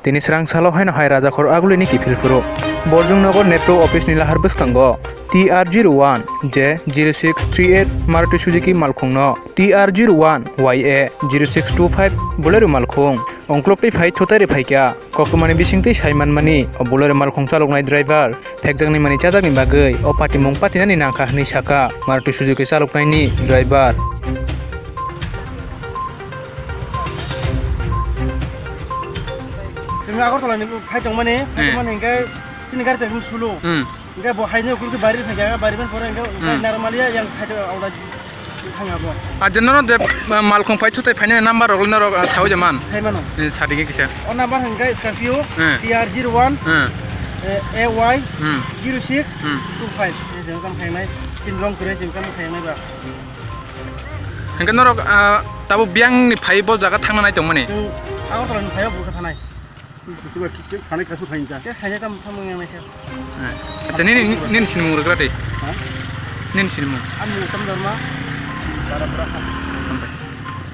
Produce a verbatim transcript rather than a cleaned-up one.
Tini srang salo haino hai Rajakhor Agulini kiphil phuru. Borjung Nagar Netro office ni lahar bwskango T R zero one J zero six three eight Maruti Suzuki malkhungno T R zero one Y A zero six two five Bolero malkhung ongklok tei phai thutai rwi phaikha. Koktwmani bisingtwi sai manmani, o Bolero malkhung chaloknai driver phekjaknai mani chajakni bagwi o patimung patinani nangkha hwnwi sakha Maruti Suzuki chaloknaini driver. Chwng Agartala ni phai tongmani, phai Hmm. tongmani hwnkhe chini gari tongmani sulu. Hmm. Hwnkhe bo haino kurkhe bari phai kha, bari ban pore hwnkhe Hmm. normally yang side o aula thang abo. Ah, je nono je, ah, malkhung phai thutai phainani number rok norok, ah, sawi je man. Sai mano. Eh, sadi khe kisa. O number hwnkhe Scorpio Hmm. T R zero one Hmm. eh, A Y Hmm. zero six Hmm. two five. Eh, jeng kam khainai, tin rong kwrwi jeng kam khainai ba. Hwnkhe norok, ah, tabuk biyangni phai bo jaga thangna nai tongmani? Chwng Agartala ni phai o bo khe thanai. Sanai kasu phainai ta. Khe khainai tam samung yang naisa. Eh. Acha, nini, nini sinimung rwgra de? Ha? Nini sinimung? Ani mung Uttam Dharma. Bara bra kha. Hambai.